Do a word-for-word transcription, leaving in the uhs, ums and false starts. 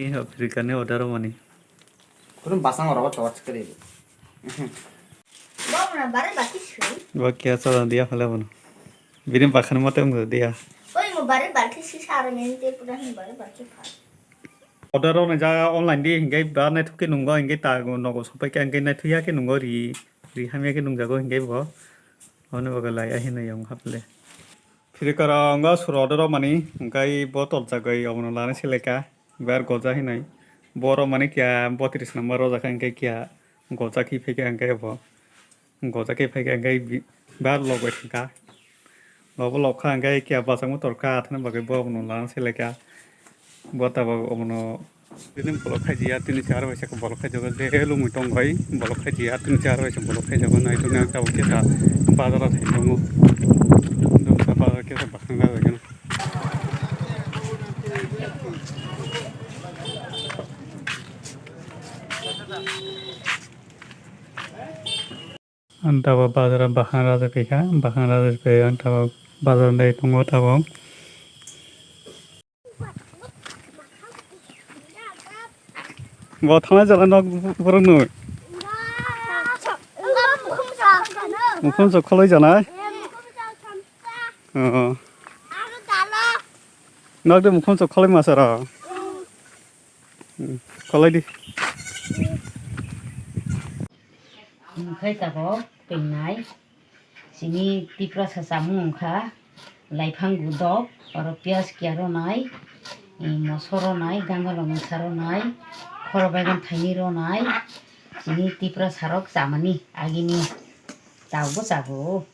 Africa ni order mani. Kurun basang oro to watch kari. Bo muna bare baki sui. Bo kya chala dia phale bono. Bini bakhan mate wng dia. Oi mo bare baki si saro men te pura hin bare baki pha. Order rok ni jaga online di hingai ba naithok khe nungo hingai ta nogo sopai khe hingai naithok ya khe nungo ri ri hamya khe nungjago hingai bo. Oni bagwi lai ahi no yong haple. Phirikara wngkha suro order rok mani hingai bo tolchagwi omono lana seleka. Bar goja hinai. Borok mani kiya botris number rojak kha hingai kiya goja khi phaikha hingai bo. Goja khe phaikha hingai bi-, bar lok bai thangkha. Lobo lok kha hingai kiya bachangma torkha, athani bagwi bo abono lana seleka. Bo tabok omono bini bolok khaijia, tini char bai se bolok khaijago, je lungwi tong bai bolok khaijia, tini char bai se bolok khaijago, nai tongni ang tabok kisa bazar o thai tongo. Dum sa bazar kisa bakhang na jagano. Ang tabok bazar o bakhang raja phaikha, bakhang raja phai ang tabok bazar dai tongo tabok. Bo thangnai jala nok borok nwi. Mukhung sok kholoi janai. Oh. Nok de mukhung sok kholoi masara. Kholoi di. Hwnkhai tabok twngnai. Chini Tiprasa chamung wngkha laiphang gudok, oro piyaj kiya ronai, moso ronai, gangalong masa ronai, khoro baigan thaini ronai, chini Tiprasa rok chamani agini tabokbo chago.